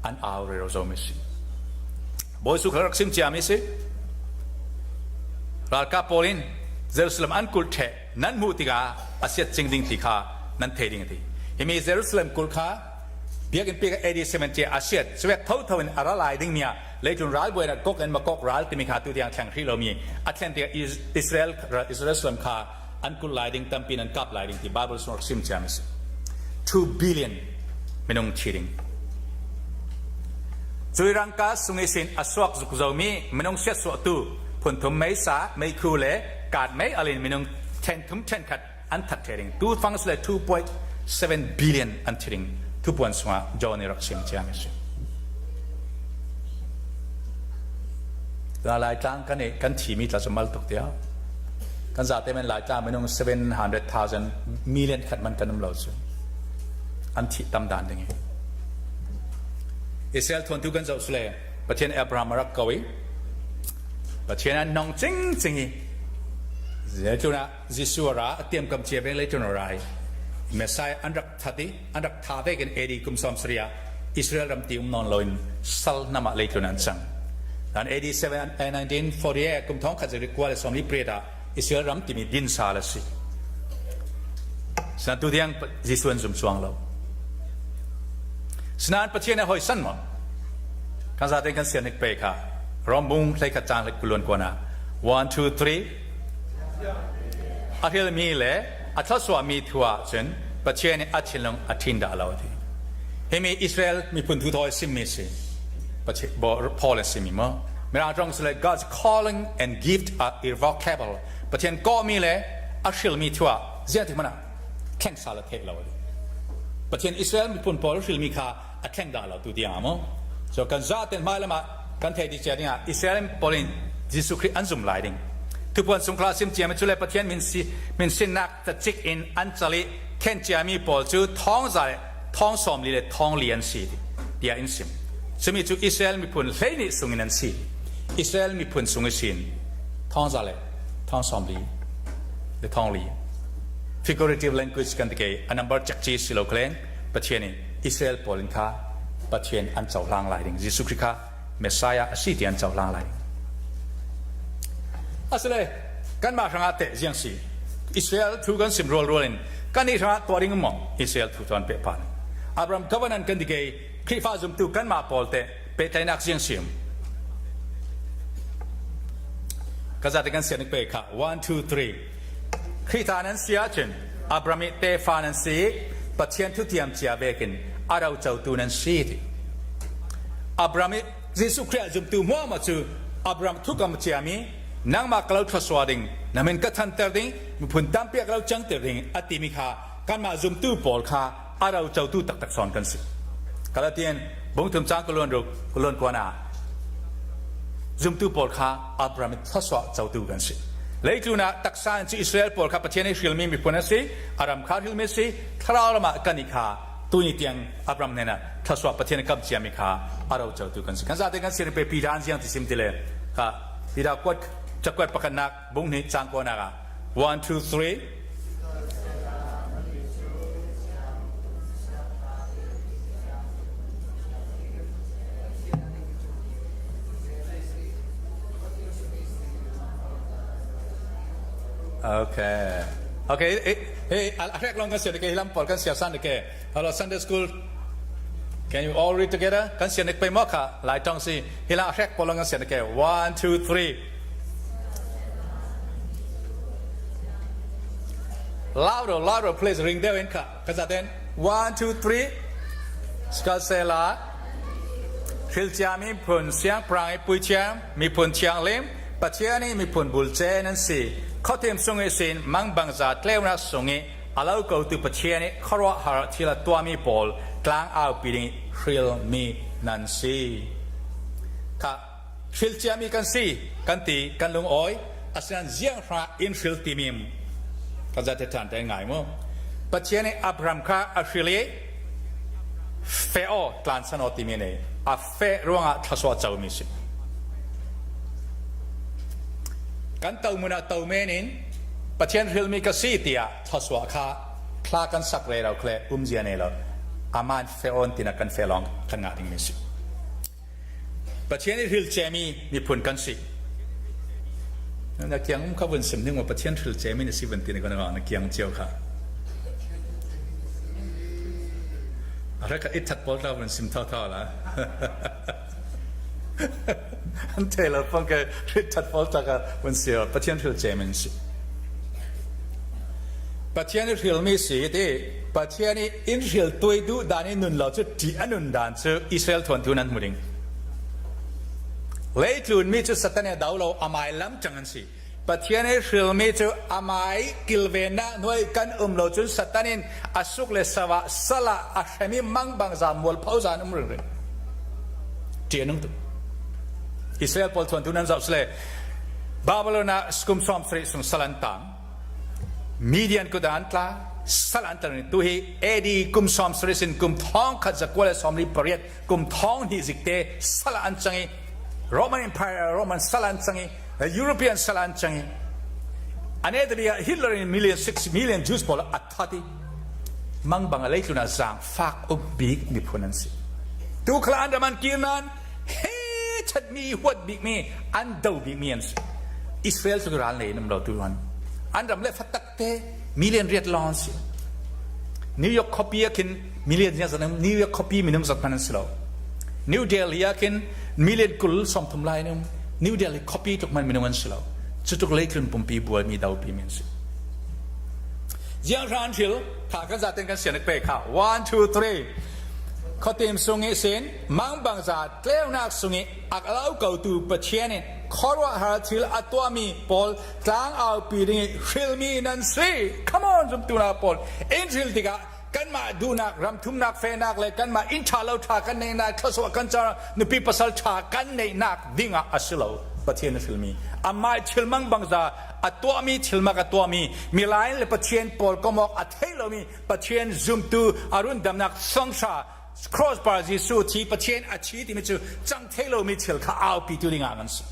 S1: an au re ro zo mi si Bawi su kha rak sim cia mi si ralkap pawl in Jerusalem an kulh ṭheh nan hmuh tikah a siat cing ding ti kha nan thei ding a ti. Himi Jerusalem kulh kha biakinn pek AD 70 a siat cuek thotho in a ra lai ding mi ah leitlun ralbuai rak Gog and Magog ral timi kha tu tiang thleng hrih lomi a thlen tikah Israel Jerusalem kha an kulh lai ding tampi in an kap lai ding ti Bible sung rak sim cia mi si. 2 billion minung thi ding. Cui rangka sung i sin a suak zuk zomi minung siat suahtu phunthum meisa meikhu le kaat mei alin minung ṭhenthum ṭhenkhat an that ṭhe ding. Tu fang le 2.7 billion an thi ding. Thupuan sungah John nih rak sim cia mi si. Laitlang kan i kan thimi tla cu mal tuk tiah kan zate men Laitlang minung 700,000 million khat man kan um lo cu an thih tam dan ding i Israel thuantu kan zoh sule Pathian Abraham a rak ko i Pathian an nong cingcing i zeitlun ah Jesuh a ra a tiamkam cia veng leitlun a ra i Messiah an rak that i an rak tha ve kan AD kum 70 ah Israel ram ti um nawn loin sal hnam ah leitlun an cang. Dan AD 7 1948 kum thong khat zari kua le sawmli priat ah Israel ram timi din sal a si. Sinan tu tiang Jesuh an zum chuang lo. Sinan Pathian a hoi san maw? Kan zaten kan sian hik pe kha. Rom bung 11 caang 20 kuan ah 1 2 3 A hrilmi le a thluachuahmi thu ah cun Pathian nih a thinlung a ṭhin dah lo a ti. Himi Israel miphun thu thawi simmi si. Paul a simi maw? Mirang ṭong si le God's calling and gift are irrevocable. Pathian kawhmi le a hrilmi thu ah ziah tik hmanh ah thleng sal a theih lo a ti. Pathian Israel miphun pawl hrilmi kha a thleng dah lo tu tiang ah maw? So kan zaten hmai lam ah kan thei dih cia ding ah Israel pawl in Jesuh Khrih an zum lai ding. Thupuan sungkhla sim ciami cu le Pathian min si min sinnak cacik in an cal i khen ciami pawl cu thong za le thong 40 le thong li an si tiah in sim. Cumi cu Israel miphun 12 sung in an si. Israel miphun sung i sin thong za le thong 40 le thong li. Figurative language kan ti ke a number cek ci si lo klen Pathian in Israel pawl in kha Pathian an cohlang lai ding Jesuh Khrih kha Messiah a si ti an cohlang lai ding. Asile kanmah hrangah teh ziang si Israel thu kan sim rual rual in kan i hrangah tuah ding maw Israel thu tuan pe pa Abraham covenant kan dikei Khrihfa zumtu kanmah pawl teh pehtlaihnak ziang sim ka zate kan sian pe kha 1 2 3 Khrihfa nan si ahcun Abraham i tefa nan si i Pathian thutiam cia vekin a rocotu nan si ti. Abraham i Jesuh Khrih ah zumtu hmuahmah cu Abraham thukam ciami nangmah ka lo thluasua ding, na min ka thanter ding, miphun tampi ah ka lo cangter ding a timi kha kanmah zumtu pawl kha a rocotu taktak sawn kan si. Galatian bungthum cang ka luan ruk ka luan kuan ah zumtu pawl kha Abraham i thluasuah cotu kan si. Leitlun ah taksa in cu Israel pawl kha Pathian i hrilmi miphun an si, a ram kha hrilmi a si, thlarau ram ah kan i kha tuni tiang Abraham hnen ah thluasuah Pathian i kamh ciami kha a rocotu kan si. Kan zate kan si pe Peter an ziang ti sim ti le kha Peter kuat cakuat pakhatnak bung hnih cang kuanak ah 1 2 3 Okay. Okay, hey, a hrek long kan sian ke hilam pawl kan sia san ke. Hello Sunday school. Can you all read together? Kan sian nek pe mo kha lai tong si. Hila hrek pawl kan sian ke. 1 2 3. Louder, louder, please ring deuh in kha. Ka zaten 1 2 3. Sihmanhsehlaw hrilcia miphun siangpahrang i puithiam, miphun thianghlim, Pathian i miphun bulce nan si. Khuathim sung i sin mangbangza tleunak sung i a lo kotu Pathian i khuaruahhar thil a tuahmi pawl tlangaupi ding i hrilmi nan si. Kha hril ciami kan si kan ti kan lungawi asinain zianghra in hril timi kan zate ṭhan te ngai mu Pathian nih Abraham kha a hril i fe aw tlansan aw timi nih a fe ruangah thlasua comi si kan to mun ah to men in Pathian hrilmi ka si tiah thlasua kha thla kan sak re lo khle umzia nei lo aman fe on tina kan fe long kan ngah ding mi si Pathian i hril cemi miphun kan si. Na kiang um kha vun sim ning Pathian hril cemi na si vun ti na kan na kiang cio kha. A ka it that pawl ta vun sim tha tha la. An te lo pang ke rit that pawl ta ka vun sia Pathian hril cemi si. Pathian i hrilmi si ti Pathian i in hril tuai duh dan i nun lo cu ṭih a nun dan cu Israel thuanthu nan hmu ding. Leitlunmi cu Satan he do lo amai lam cang an si. Pathian i hrilmi cu amai kilvennak hnuai kan um lo cun Satan in a suk le savah salah a hrem i mangbang za mualpho za an um ringring. Ṭih a nung tuk. Israel pawl thuanthu nan zoh sile Babylon ah kum 70 sung sal an tang. Midian kut ah an tla, sal an tla tu hi AD kum 70 sin kum 1148 kum 2000 zikte sal an cang i Roman Empire Roman sal an cang i European sal an cang i ane te bia Hitler in million 6 million Jews pawl a that i mangbang a leitlun ah zaang fak um bik miphun an si tu khala an ram an kir nan he chatmi huat bikmi an do bikmi an si Israel cu ral nei in um lo tu an an ram le fatak te million riat lawng an si New York khuapi ah khin million zia zan New York khuapi minung zat hman an si lo New Delhi ah khin million 30 lai an um. New Delhi khuapi tluk hmanh minung an si lo. Cu tluk leitlun pumpi buaimi dopi mi an si. Ziang hra an hril kha kan zaten kan sian pe kha 1 2 3 Khuatim sung i sin mangbangza tleunak sung i a lo kotu Pathian in khuaruahhar thil a tuahmi pawl tlangaupi ding i hrilmi nan si. Come on zumtu na pawl in hril tikah kanmah duhnak ramthumnak fehnak le kanmah inn ṭha lo ṭha kan neihnak thluachuah kan car nupi pasal ṭha kan neihnak dingah a si lo. Pathian a hrilmi amah thil mang bangza a tuahmi thilmak a tuahmi milai le Pathian pawl komawk a thei lomi Pathian zumtu a rundamnak songhra crossbar Jesuh thi Pathian a thi timi cu cang thei lomi thil kha aupi tu dingah kan si.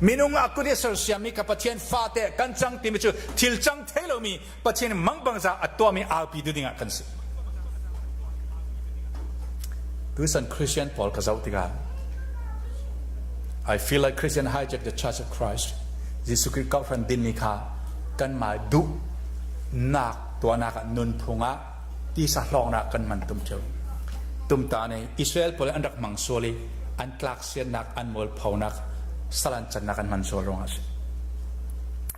S1: Minung a kut i sersiammi ka Pathian fate kan cang timi cu thil cang thei lomi Pathian mangbangza a tuahmi aupi tu dingah kan si. Tuchan Christian pawl ka zoh tikah I feel like Christian hijack the Church of Christ. Jesuh Khrih kauhran dinmi kha kanmah duhnak tuahnak ah nunphung ah tisa hlawknak kan hman tum ṭheo. Tumta nih Israel pawl an rak hmang sual i an tlaksiannak an mualphonak sal an cannak an hman sual ruangah a si.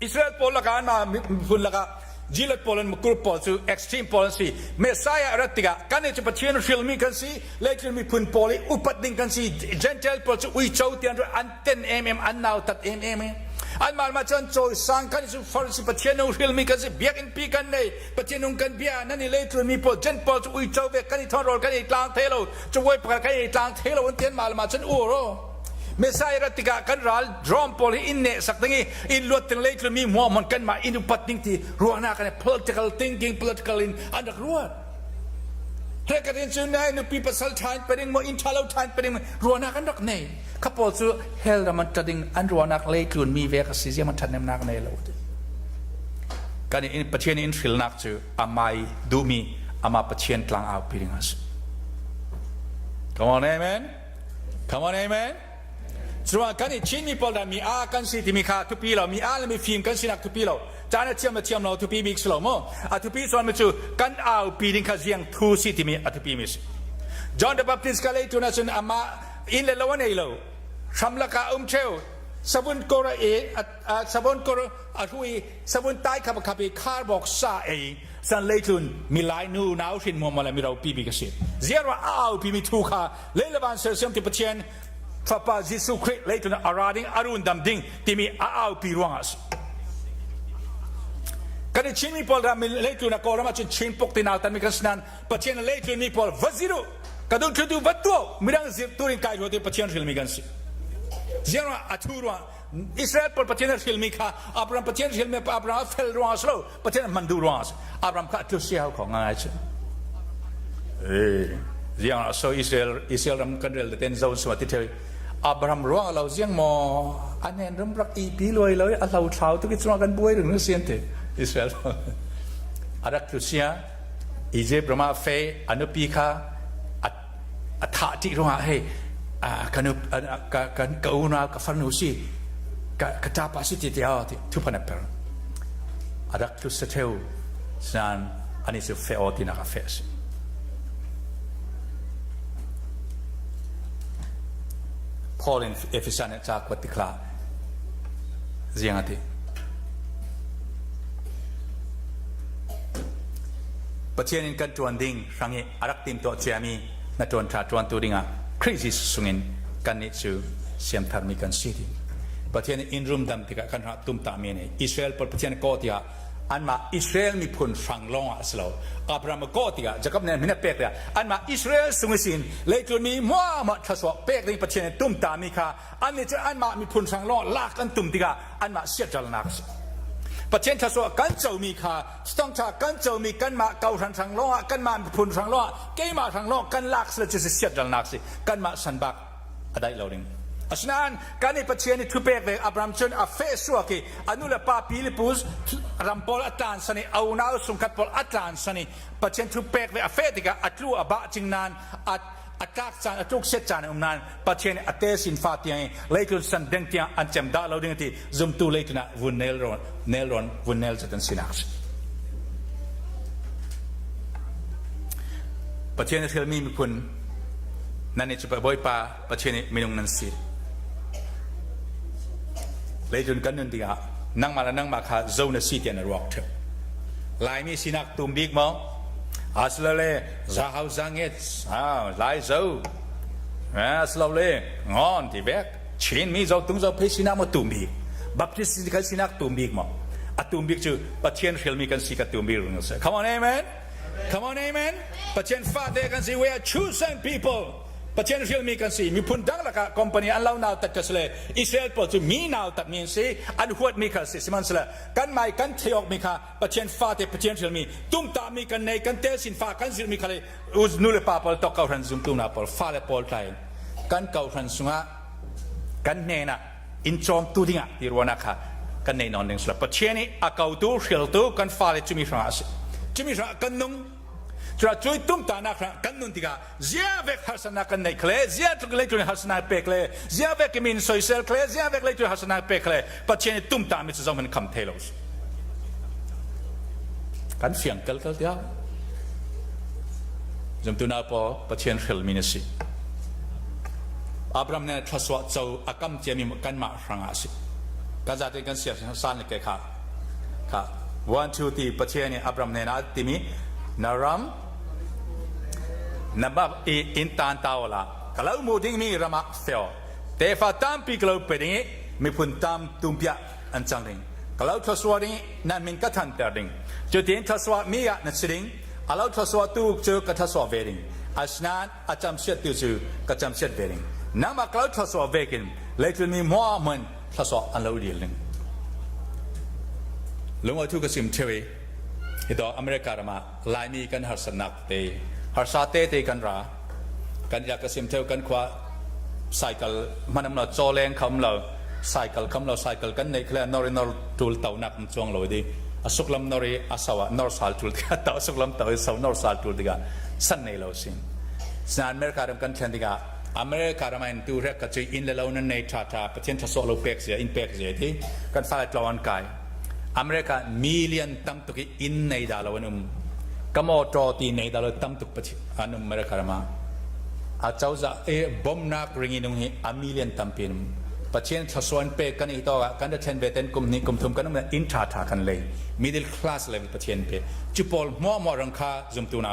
S1: Israel pawl lakah anmah miphun lakah Gilead pawl an group pawl cu extreme pawl an si. Messiah a rat tikah kan nih cu Pathian hrilmi kan si, leitlun miphun pawl i upat ding kan si. Gentile pawl cu uico tian an ten emem an nautat emem i anmah mah cu an cawisang kan cu Farasi Pathian nung hrilmi kan si biakinn pi kan nei Pathian nung kan bia nan i leitlun mi pawl Gent pawl cu uico ve kan i thon rawl kan i tlang the lo cabuai pakhat kan i tlang the lo an tian mah le mah cun ur Messiah rat tikah kan ral drum pawl hi in neh sak ding i in luat ting leitlun mi hmuah mon kan mah in upat ding ti ruahnak kan political thinking political in an rak ruat Hlekatin cun nai nupi pasal ṭhan pening maw inn ṭha lo ṭhan pening ruahnak an rak nei. Kha pawl cu hell ram an ṭading an ruahnak lei tlun mi vek a si ziam an ṭhathnemnak nei lo ti. Kan in Pathian in hrilnak cu amai duhmi amah Pathian tlang au pi ding a si. Come on, amen. Come on, amen. Curuangah kan i Chinmi pawl dah mi aa kan si timi kha thupi lo, mi aa le mi fim kan sinak thupi lo. Caan a thiam le thiam lo thupi bik si lo mu. A thupi chuan mi cu kan aupi ding kha ziang thu si timi a thupi mi si. John the Baptist ka lei tun ahcun amah inn le lo a nei lo. Hram lakah um ṭheu. Savun kor a e, savun kor a hru i savun tai khap khap i kharbawk sa ei san leitlun milai nu nau hrin muam le miro pi bik a si. Ziarwa a aupi mi thu kha leilevan sersiam ti Pathian Fapa Jesuh Khrih leitlun a ra ding a run dam ding timi a aupi ruangah a si. Kan i Chinmi pawl ram leitlun a Kawlram ahcun Chin puk ti nau tanmi kan si nain Pathian leitlun mi pawl va zir u ka dun thlu tu va tuah midang zir turin kai rua ti Pathian hrilmi kan si. Ziang a thu ruang Israel pawl Pathian a hrilmi kha Abraham Pathian hrilmi Abraham a fel ruangah a si lo Pathian a hman duh ruangah a si. Abraham kha a tlu sia kho ngai cu. Ziang ah so Israel Israel ram kan rel ten zo suma ti thei Abraham ruang lo ziang maw an hen ram rak i pi luai lo a hlo thlau tu ki chungah kan buai ring sian te Israel a rak tlu sia Egypt ram ah fe anupi kha a thah ṭih ruangah hei kan kan ka unau ka farnu si ka ka ṭapa si ti tiah ti thuphan a per a rak tlu satheu san ani cu fe aw tinak a fe a si. Paul in Efesan ah ca kuat tikla ziang a ti. Pathian in kan ṭuan ding hrang i a rak timtuah ciami na ṭuan ṭha ṭuantu dingah Khrih Jesuh sungin kannih cu siamtharmi kan si ti. Pathian inn rumdam tikah kan rak tumtahmi nih Israel pawl Pathian kawh tiah anmah Israel miphun hrang lawngah a si lo. Abraham a kawh tikah Jakob nih min a pek tikah anmah Israel sung i sin leitlunmi muahmah thluachuah pek ding Pathian nih tumtami kha annih cu anmah miphun hrang lawng lak an tum tikah anmah siaṭalnak a si. Pathian thluachuah kan comi kha thawngṭha kan comi kanmah kohhran hrang lawngah kanmah miphun hrang lawngah keimah hrang lawng kan lak sila cu si siaṭalnak si kanmah sanbak a daih lo ding. Asinain kan i Pathian i thupek ve Abraham cun a feh suak i a nu le pa Pilipus ram pawl a tlan san i a unau sungkhat pawl a tlan san i Pathian thupek ve a feh tikah a tlu a bah cing nain a a tlak caan a tluk set caan a um nain Pathian a te sin fa tiang i leitlun san deng tiang an cem dah lo ding ti zumtu leitlun ah vun nel ron nel ron vun nel zat an sinak si. Pathian a hrilmi miphun nan i cu Bawipa Pathian i minung nan si. Leicun kan nun dingah nangmah le nangmah kha zo na si tiah na ruak ṭheo. Laimi sinak tum bik maw? Asilole zahau zanget, Lai zo, asilole ngon ti vek, Chin mi zo tung zo phei sinak maw tum bik? Baptist kan sinak tum bik maw? A tum bik cu Pathian hrilmi kan si ka tum bik rung si. Come on, amen. Come on, amen. Pathian fate kan si. We are chosen people. Pathian hrilmi kan si. Miphun dang lakah company an lo nautat ka si le Israel pawl cu mi nautat mi an si, an huatmi kha si. Sihmanhsehlaw kan mai kan theih awkmi kha Pathian fate Pathian hrilmi tumtahmi kan nei, kan tel sin fa kan zirhmi kha le nu le pa pawl tok kohhran zumtu hna pawl fale pawl tlai kan kohhran sungah kan hnenah in cawmtu dingah ti ruahnak kha kan nei nawn ding sila Pathian nih a kotu hriltu kan fale cumi hrangah a si. Cumi hrangah kan nung. Cura cui tumtahnak hrang kan nun tikah zia vek harsatnak kan neih khle, zia tluk leitlun harsatnak pek le, zia vek min soisel khle, zia vek leitlun harsatnak pek khle, Pathian i tumtah mi cu zohmanh kham thei lo. Kan fiang kal kal tiah. Zumtu na paw Pathian hrel mi na si. Abraham ne thlasua cho akam ciami kanmah hrangah si. Kan zate kan sia san le ke kha Kha one two ti Pathian nih Abraham hnenah a timi na ram na bab i inn tan ta la ka lo mu dingmi ram ah feo tefa tampi ka lo pe ding i miphun tam tumpiah an cang ding ka lo thlasua ding i nan min ka thanter ding cutin thlasua mi ah na si ding a lo thlasua tu cu ka thlasua ve ding asinain a camsiat tu cu ka camsiat ve ding nangmah ka lo thlasua vekin leitlun mi hmuah hmun thlasua an lo dil ding lungawi thu ka sim theu i hito America ram ah Laimi kan harsatnak te harsa te te kan ra kan ya ka sim theu kan khua cycle manam lo chawleng kham lo cycle kham lo cycle kan nei khle nor nor tul tau nak chuang lo di asuk lam nor i asawa nor sal tul tikah tau asuk lam tau i sau nor sal tul tikah san nei lo sin sinan America ram kan thlen tikah America ram in tu rek ka cu inn le lo nan nei tha tha Pathian tha sawh lo pek zia in pek zia ti kan fale tlaw an kai America million tam tuk i inn nei da lo an um ka motor ti nei da lo tam tuk an um America ram ah a cozah e bomnak ring in hi a million tampi an um Pathian thlasuan pe kan i to ah kan da thlen ve ten kum ni kum thum kan um inn tha tha kan lei middle class level Pathian pe chu pawl mo mo rang kha zumtu na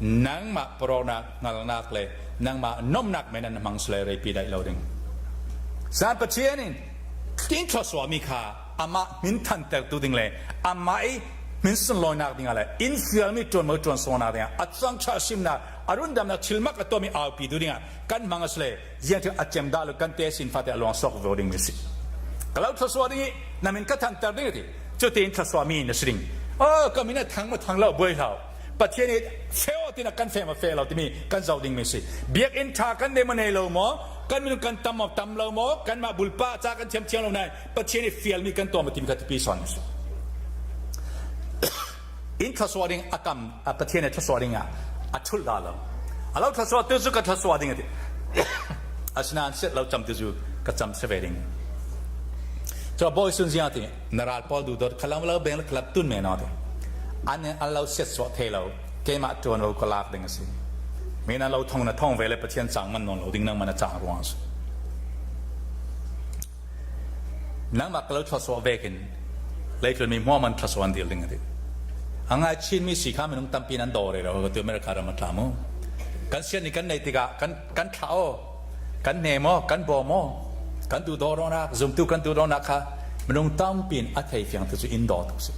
S1: nangmah poroknak hngalnak le nangmah nomnak men an hmang sule reipi daih lo ding. San Pathian in tin thluasuahmi kha amah min thantertu ding le amah i min sunlawinak dingah le inn fialmi ṭuanvo ṭuan sawnak dingah a cangṭha simnak a rundamnak thilmak a tuahmi aupi tu dingah kan hmang a si le ziang thil a cem dah lo kan te sin fate a luang sok ve ding mi si. Ka lo thluasuah ding i na min ka thanter ding ti cutin thluasuahmi na si ding. Oh ka min a thang ma thang lo buai hlau. Pathian nih feo tina kan fe ma fe lo timi kan zoh ding mi si. Biakinn tha kan nei ma nei lo maw? Kan minung kan tam maw tam lo maw? Kan mah bulpa ca kan thiam thiam lo nai Pathian nih fial mi kan tuah ma timi kha tipi son si. In thlasua ding a kam Pathian nih thlasua ding ah a thul da lo. A lo thlasua tu cu ka thlasua ding ati. Asinain set lo cam tu cu ka cam se ve ding. Cho boy sun zia ti na ral pawl du dot khalam lo beng khlap tun me no te an an lo set so the lo keimah tuan ro ka lak ding asi mi na lo thong na thong ve le pathian chang man non lo ding nang man a chang ruang si nangmah ka lo thla so vekin leitlun mi hmuam an thla so an dil ding ati angai chin mi si kha minung tampi nan do re ro tu America ram a tla mu kan sian ni kan nei tikah kan kan thla o Kan hne maw, kan bawm maw, kan duhdawhnak, zumtu kan duhdawhnak kha minung tampi in a thei fiang tu cu in daw tuk si.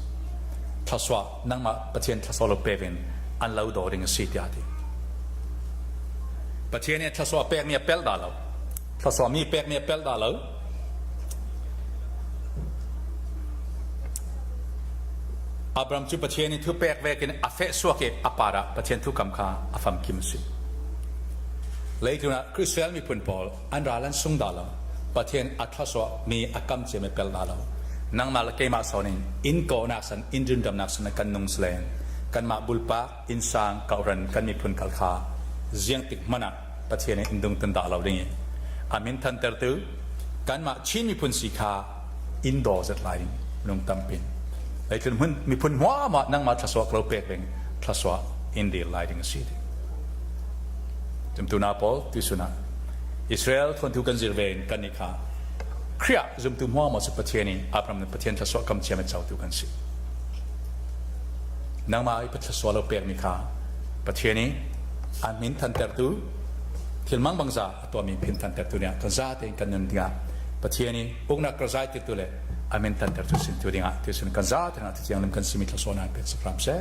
S1: Thlasua nangmah Pathian thlasua lo pek in an lo daw ding a si tiah a ti. Pathian nih thlasua pekmi a pelh dah lo. Thlasua mi pekmi a pelh dah lo. Abraham cu Pathian nih thu pek vekin a feh suak i a par ah Pathian thukam kha a famkim a si. Leitlun ah Israel miphun pawl an ral an sung dah lo. Pathian a thlasua mi a kam cia mi pel dah lo. Nangmah le keimah sawn in inn kawhnak san inn rindamnak san kan nung selen kanmah bulpak innsang kohran kan miphun kal kha ziang tik hmanh ah Pathian in indung tun dah lo ding i a min thantertu kanmah Chin miphun si kha in daw zet lai ding minung tampin leitlun hmun miphun hmuahmah nangmah thlasua lo pek ding thlasua in dil lai ding a si ti cumtu na pawl tu sunah Israel thawnthu kan zir ve in kan nih kha. Khrih ah zumtu hmuahmah cu Pathian i Abraham nih Pathian thluachuah kam ciam a cotu kan si. Nangmah i thluachuah lo pekmi kha Pathian i an min thantertu thil mang bangza a tuahmi phin thantertu nih kan za tein kan nun dingah Pathian i uknak ka zai tirtu le a min thantertu sin tu dingah tu sin kan za tein ah thiang lim kan simi thluachuah na pek sakram seh.